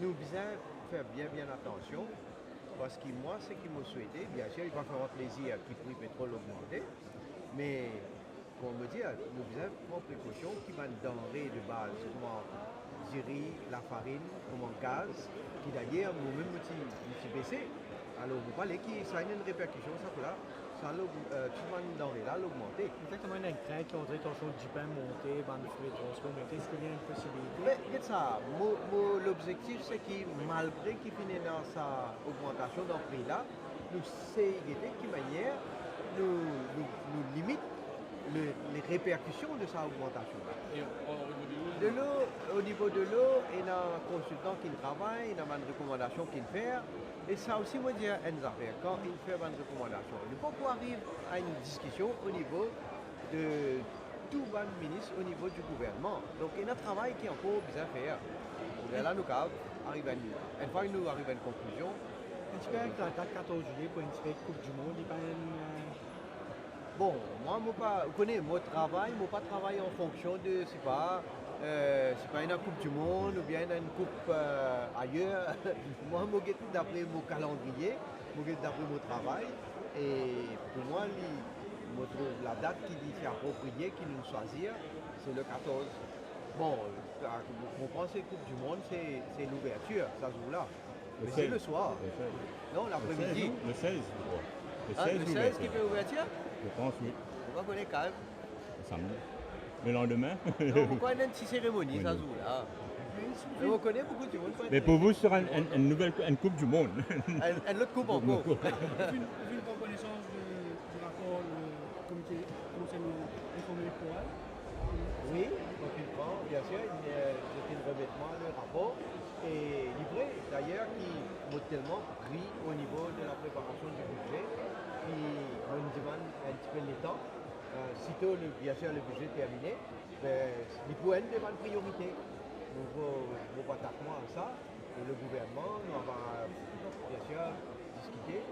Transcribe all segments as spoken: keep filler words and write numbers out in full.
Nou bizin fer bien, bien atansion, parski mwa, seki mo swete, biensir, li pa fer mwa plezir ki pri petrol ogmante, me, kouma mo dir, nou bizin pran prekosion ki bann danre de baz, kouma diri, lafarinn, kouma gaz, ki dayer, mo mem mo ti, mo ti bese. Alor, mo pa le ki sa ena enn reperkision, sa koula, sa, lo-, eh, tou bann danre la, li ogmante. Efektivman, ena enn krint ki antre, tansion dipin monte, bann fre transpor monte, eski ena enn posibilite? Me, get sa, mo, mo lobzektif, seki malgre ki finn ena sa ogmantasion dan pri la, nou sey gete ki manier nou, nou, nou limit le, le reperkision de sa ogmantasion la. E o, o nivo de lo? De lo, o nivo de lo, ena konsiltan ki travay, ena bann rekomandasion ki fer, e sa osi, mo dir enn zafer, kan inn fer bann rekomandasion, nou pankor ariv a enn diskision o nivo de tou bann minis o nivo di gouvernman. Donk, ena travay ki ankor bizin fer. Lerla nou kapav ariv enn, enn fwa nou ariv enn konklizion. Enn tipe avek dat katorz zilie pou enn tipe Koup di Mond, li pa enn, eh, Bon, mwa, mo pa, ou kone, mo travay, mo pa travay an fonksion de, sepa, eh, sepa ena Koup di Mond oubien ena enn koup, eh, ayer. Mwa, mo get dapre mo kalandriye, mo get dapre mo travay, e pou mwa, li, mo trouv ladat ki li ti apropriye, ki nou swazir, se le katorz. Bon, sa, mo konpran se Koup di Mond, se, se louvertir, sa zour la. Me se le swar. Le seize. Non, le seize, lapremidi. Non, le seize, je crois. Le seize, l'ouverture. Ah, le seize ki fer louvertir? Je pense, oui. Mo pa kone kalm. Samedi. Le lendemain. Non, mo krwar ena enn ti seremoni, sa zour la. Me mo kone boukou dimoun. Me pou vou, sera enn, enn, enn nouvel, enn Koup di Mond. Enn, enn lot koup ankor. Ou finn, ou finn pran konesans de, di rapor le komite konsey reform elektoral? Wi, mo finn pran, biensir, li, eh, li finn remet mwa le rapor, e li vre, dayer, ki mo telman pri o nivo de lapreparasion di bize, ki mo dimann enn tipe letan, eh, sito le, biensir, le bize termine, be, li pou enn de bann priorite. Mo, mo, mo pou atak mwa a sa, e le gouvernman, nou ava, biensir, diskite.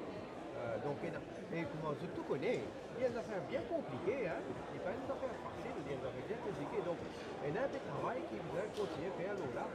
Eh, donk, ena, e kouma zot tou kone, li enn zafer bien konplike, hein. Li pa enn zafer fasil, li enn zafer bien konplike. Donk, ena enn pe travay ki bizin kontigne fer lor la.